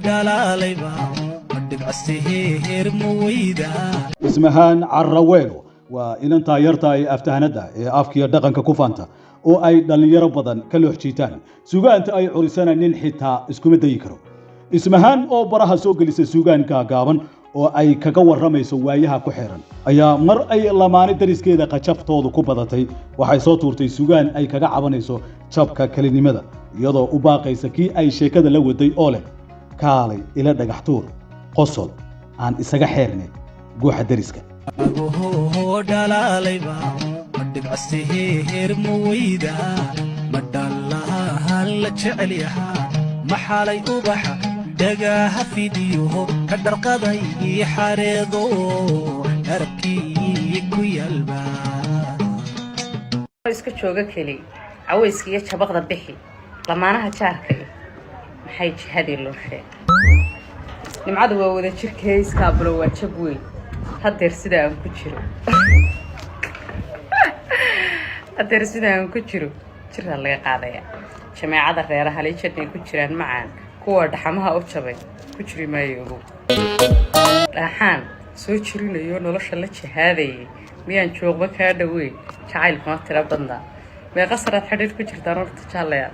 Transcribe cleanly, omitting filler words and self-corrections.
Dhalaalayba ma dhibcasiheer ma weyda? Ismahaan Caraweelo waa inantaa yarta ee aftahanadda ee afkiyo dhaqanka ku faanta oo ay dhallinyaro badan ka loox jiitaan. Sugaanta ay curisana nin xitaa iskuma dayi karo. Ismahaan oo baraha soo gelisa sugaan gaagaaban oo ay kaga warramayso waayaha ku xeeran ayaa mar ay lamaane dariskeeda qajaftoodu ku badatay waxay soo tuurtay sugaan ay kaga cabanayso jabka kelinimada, iyadoo u baaqaysa kii ay sheekada la waday oo leh: "Kaalay ila dhagax tuur, qosol aan isaga xeerne guuxa deriska." Dhalaalayba ma dhibcasiheer ma weyda? Ma dhallahan la jecel yahaa? Ma xalay ubaxa dhagaaha fidiyoho ka dharqaday xareedo dharabkii ku yaalba? Iska jooga keli, cawayska iyo jabaqda bixi, lamaanaha jaarka maxay jihadii loo sheeg? Nimcadu waa wada jirkee, iskaabulo waa jab weyn. Hadeer sida aan ku jiro, hadeer sida aan ku jiro, jiraa laga qaadaya jameecada reeraha lijanay ku jiraan macaan. Kuwa dhaxamaha u jabay ku jiri maayo. Ogow dhaaxaan soo jirinayo nolosha la jihaadayay, miyaan joogba kaa dhaweyn? Jacaylkuma tiro badnaa. Meeqa saraad xidhiir ku jirtaan horta, jaalayaal?